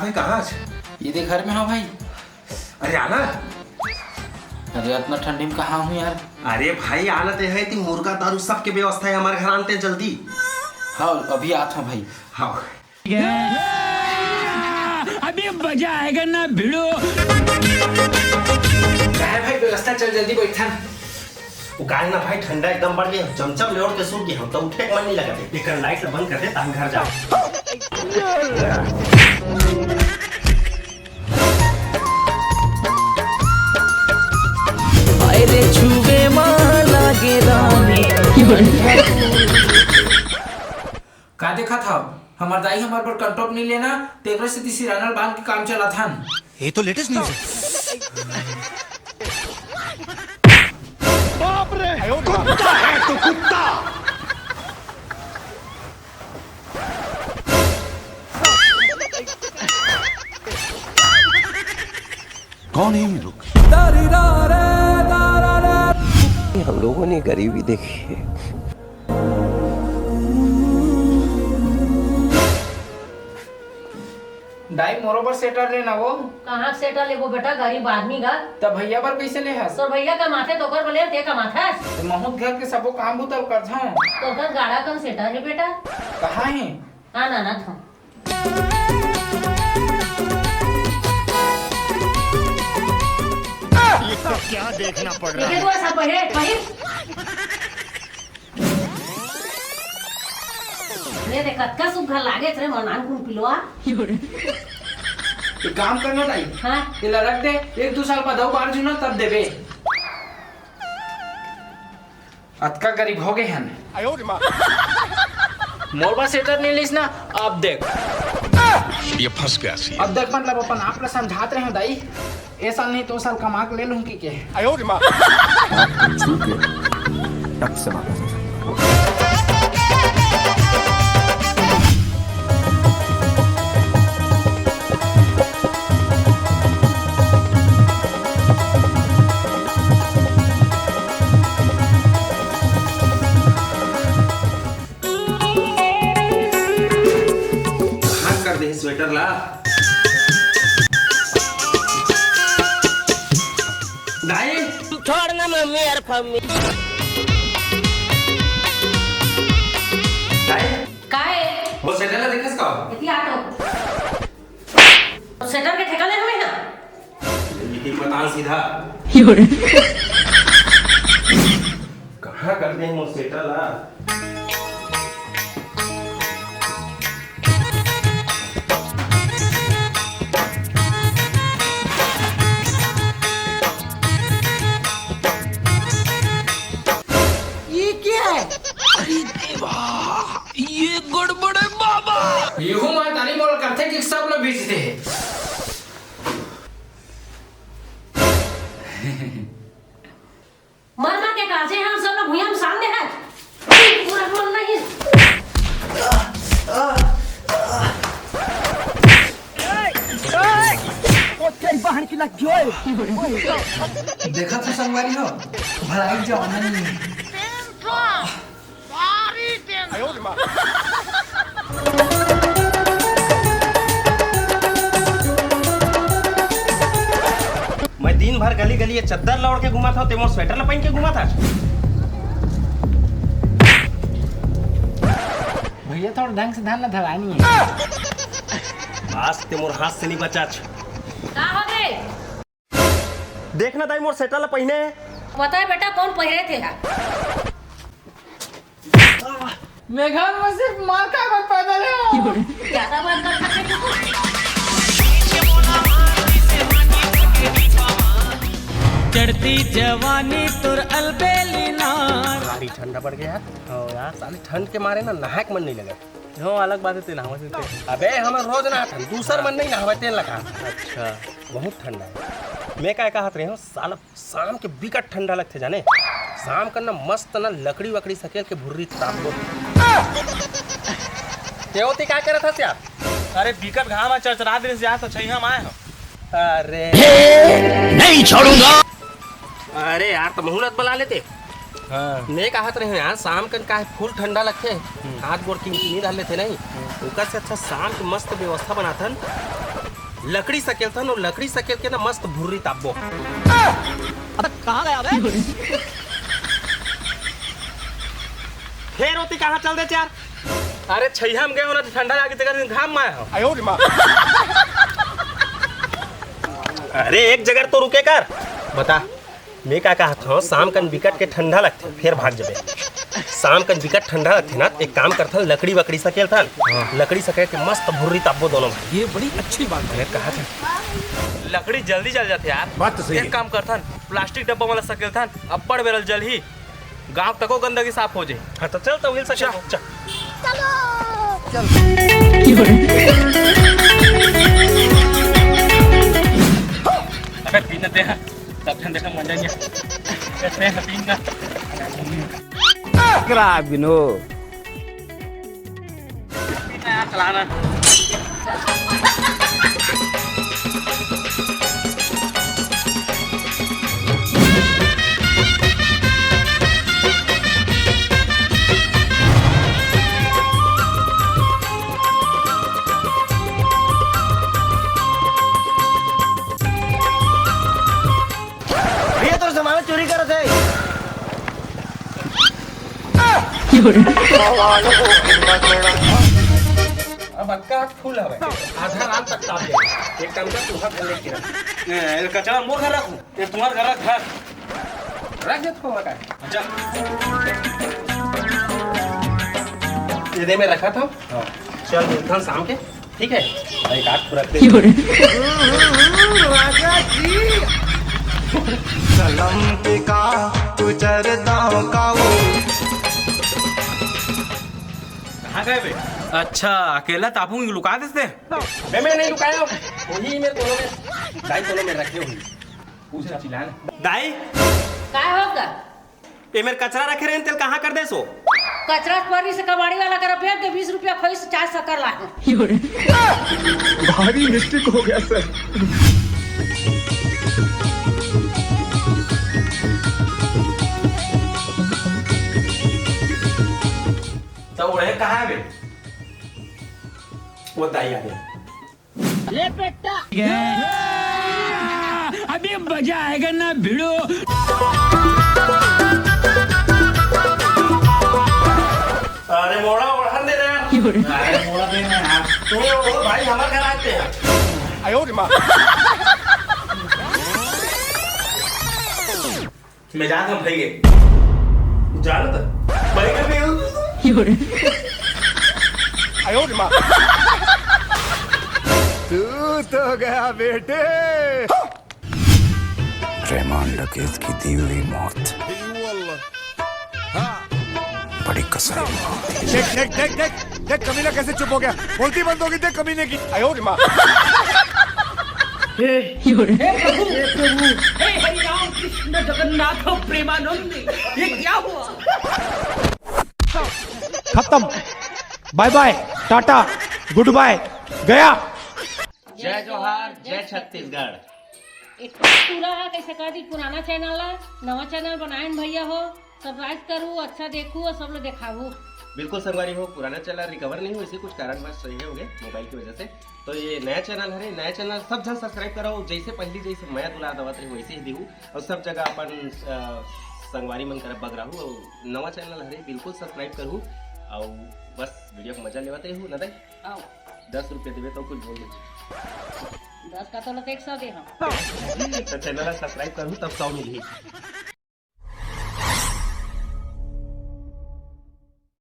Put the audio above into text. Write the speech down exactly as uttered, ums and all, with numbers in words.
भाई, कहाँ आज? ये दे घर में हँव भाई। अरे, आना। अरे, अतना ठंडी में कहाँ हँव यार? अरे भाई, आना ते है, ती मुर्गा दारू सबके व्यवस्था है हमारे घर, आनते हैं जल्दी। हाँ, अभी आत हँव भाई। हाँ। अभी मजा आएगा ना भिड़ो। काय भाई, व्यवस्था चल, जल्दी बैठन। वो काय ना भाई, ठंडा एकदम बढ़ गया, चमचम ले ओढ़ के सूत गया, हम तो उठे के मन नहीं लगा। एकर लाइट ला बंद कर दे, ताकि घर जाओ। अरे छुवे मा लागे रानी। का देखत हव? हमर दाई हमर बर कंटोप नइ लेना, तेकरे सेती सिराना ल बांध के काम चलाथन। ये तो लेटेस्ट न्यूज है। बाप रे, कुत्ता है तू, कुत्ता। कौन है ये लोग? हम लोगों ने गरीबी देखी है। दाई, मोरो बर स्वेटर लेना वो। कहाँ के स्वेटर लेबो बेटा, गरीब आदमी गा। त भैया बर कैसे ले हस? तोर भैया कमाथे त ओकर बर ले, ते कमाथस? त महूँ घर के सबो काम बूता ल करथंव। तोर कस गाड़ा कन स्वेटर हे बेटा? कहाँ हे? हाँ, ना, ना, था। ये तो क्या देखना पड़ रहा है? देखे तो ऐसा पहले, पहले। ये देख, कतका सुग्घर लागेच रे, मोर नानकुन पिलवा। एक काम करना दाई, हाँ। एला रख दे, एक दू साल बाद अउ बाढ़ जुना, तब देबे। अतका गरीब हो गए हन। मोर बर स्वेटर नइ लिस ना, अब देख। ये फंस गया सी। अब देख, मतलब अपन आप ला समझात रहे हँव दाई, ए साल नहीं तो साल कमा के ले लूँ कि के। हाथ को छू के टप से वापस आ जाए। कहाँ कर दे स्वेटर ला? दाई? छोड़ ना मम्मी यार, फम्मी। दाई? काय? वो स्वेटर ला देखस का? एती आ तो। स्वेटर के ठेका ले हमें ना। ये बतान सीधा। कहाँ कर दे मोर स्वेटर ला? ये क्या है? अरे देवा, ये गड़बड़ है बाबा। यहू मातारी मोला करथे कि सब ल बेच दे। मर मर के काजे हम सब लोग भुइयां में सान दे है। पूरा मन नहीं। ओ तेरी बहन की लग गई। देखा तो संगवारी हो, भलाई जवाना नहीं है। मैं दिन भर गली गली ये चद्दर ल ओढ़ के घूमत हव, ते मोर स्वेटर ल पहिन के घूमत हस। भैया, थोड़ा ढंग से धान ला धरानी है। आज ते मोर हाथ से नहीं बचाच। का हो गे? देख ना दाई, मोर स्वेटर ला पहिने। पता है बेटा, कौन पहिरे थे? मैं घर में सिर्फ माँ का घर पैदा ले। ज्यादा बात कर सकते हो। चढ़ती जवानी तोर अलबेली नार। भारी ठंडा पड़ गया यार। हाँ यार, साली ठंड के मारे ना नहाए के मन नहीं लगे। हो, अलग बात है, तें नहावत हे ते। अबे, हमन रोज नहाथन, दूसर मन नहीं नहावत, तेन लगा। अच्छा। बहुत ठंडा है। मैं काय कहत रहे हूँ, साला शाम के बिकट ठंडा लगथे जाने। शाम का ना मस्त ना लकड़ी वकड़ी सकेल के भुर्री ताप दो। तें ओती का करत हस यार? अरे, बिकट घाम आ चरचरा दिन से आज तो छैया में आए हो। अरे। नहीं छोड़ूंगा। अरे यार, त महूं ला बला लेते। हाँ। मैं कहत रहे यार, शाम कन काहे फुल ठंडा लगथे, हम्म। हाथ गोड़ किनकिनी धर लेथे नहीं, हम्म। ओकर से अच्छा शाम के मस्त व्यवस्था बनाथन। लकड़ी सकेलथन अउ लकड़ी सकेल के ना मस्त भुर्री तापबो। अबे कहाँ गया बे? फेर ओती कहाँ चल दे यार? अरे छइहा में गए हो ना तो ठंडा लागे तेकर दिन घाम में आए हो। अरे एक जगह तो रुके कर। बता। मैं का कहत हूँ, शाम कन बिकट के ठंडा लगथे, फेर भाग जबे। शाम कन बिकट ठंडा लगथे ना, एक काम करथन, लकड़ी वकड़ी सकेलथन, हाँ। लकड़ी सकेल के मस्त भुर्री तापबो दोनों भाई। ये बड़ी अच्छी बात है। मैं कहत हूँ, लकड़ी जल्दी जल जाथे यार। बात तो सही एक है। काम करथन, प्लास्टिक डब्बा वाला सकेलथन, अब्बड़ बेरल जलही, गांव तको गंदगी साफ हो जाए। हाँ तो चल तो उहिल सकेल, चल। चलो। चल। अबे पीने दे। तब ठंडे का मजा नहीं। कैसे हसीन का। करा बिनो। पीना यार, चलाना। भैया, तोर सामान चोरी करत हे। अब अक्का हाथ फुल हवे, आधा रात तक ताप दे। एक काम कर, तू घर लेके रख। ए, कचरा मोर घर रखू, ये तुम्हार घर रख, घर। रख दे थोड़ा का। चल। ये दे, मैं रखा था। हाँ। चल, मिलता हूँ शाम के। ठीक है, भाई, काट पूरा दे। राजा जी। कलम के का उचरता का वो। कहाँ गए बे? अच्छा, अकेला तापूंगी, लुका देते। बे, मैं नहीं लुकाया हूँ। वही मैं दोनों में, दाई दोनों में रखे हुए। पूछा चिल्लाना। दाई। का होगा? ए मेर कचरा रखे रहेन, तेल कहाँ कर देसो? कचरा परी से कबाड़ी वाला करा फेंक दे, बीस रुपया खोई से चाय शक्कर ला। भारी मिस्टेक हो गया सर। तो उड़े कहाँ है बे? वो दाई आ गई। ले बेटा। अभी मजा आएगा ना भिड़ो। अरे मोड़ा ओढ़न दे रहे हैं। अरे मोड़ा दे रहे हैं आप। तुम ये ओढ़ो भाई, हमारे घर आते हैं। आयो रे माँ। मैं जात हूँ भाई के। जानत? भाई के भी। आयो रे माँ। तू तो गया बेटे। रहमान डकैत की दी हुई मौत बड़ी कसाई मौत। देख, देख, देख, देख, देख कमीना कैसे चुप हो गया। बोलती बंद होगी, देख कमीने की। आयो रे माँ। हे, हे प्रभु, हे प्रभु, हे हरि राम कृष्ण जगन्नाथ प्रेमानंद, ये क्या हुआ? खत्म। बाय बाय, टाटा, गुड बाय, गया। जय जोहार, जय छत्तीसगढ़। एक पूरा है, कैसे कह दी, पुराना चैनल ला नवा चैनल बनाए न भैया हो, सब्सक्राइब करू, अच्छा देखू और सब लोग देखाऊ। बिल्कुल संगवारी हो, पुराना चैनल रिकवर नहीं हो, इसे कुछ कारणवश सही हो गए मोबाइल की वजह से। तो ये नया चैनल हरे, नया चैनल सब जन सब्सक्राइब कराओ, जैसे पहली जैसे मैं दुलार दवत रही वैसे ही देहू, और सब जगह अपन अ, संगवारी मन करा बगराहू, और नवा चैनल हरे बिल्कुल सब्सक्राइब करहू, और बस वीडियो को मजा लेवत रहू ना दे। आओ। दस रुपये देवे तो कुछ बोल दे। दस का तो एक सौ दे हम। तो चैनल सब्सक्राइब करहू तब सौ मिलही।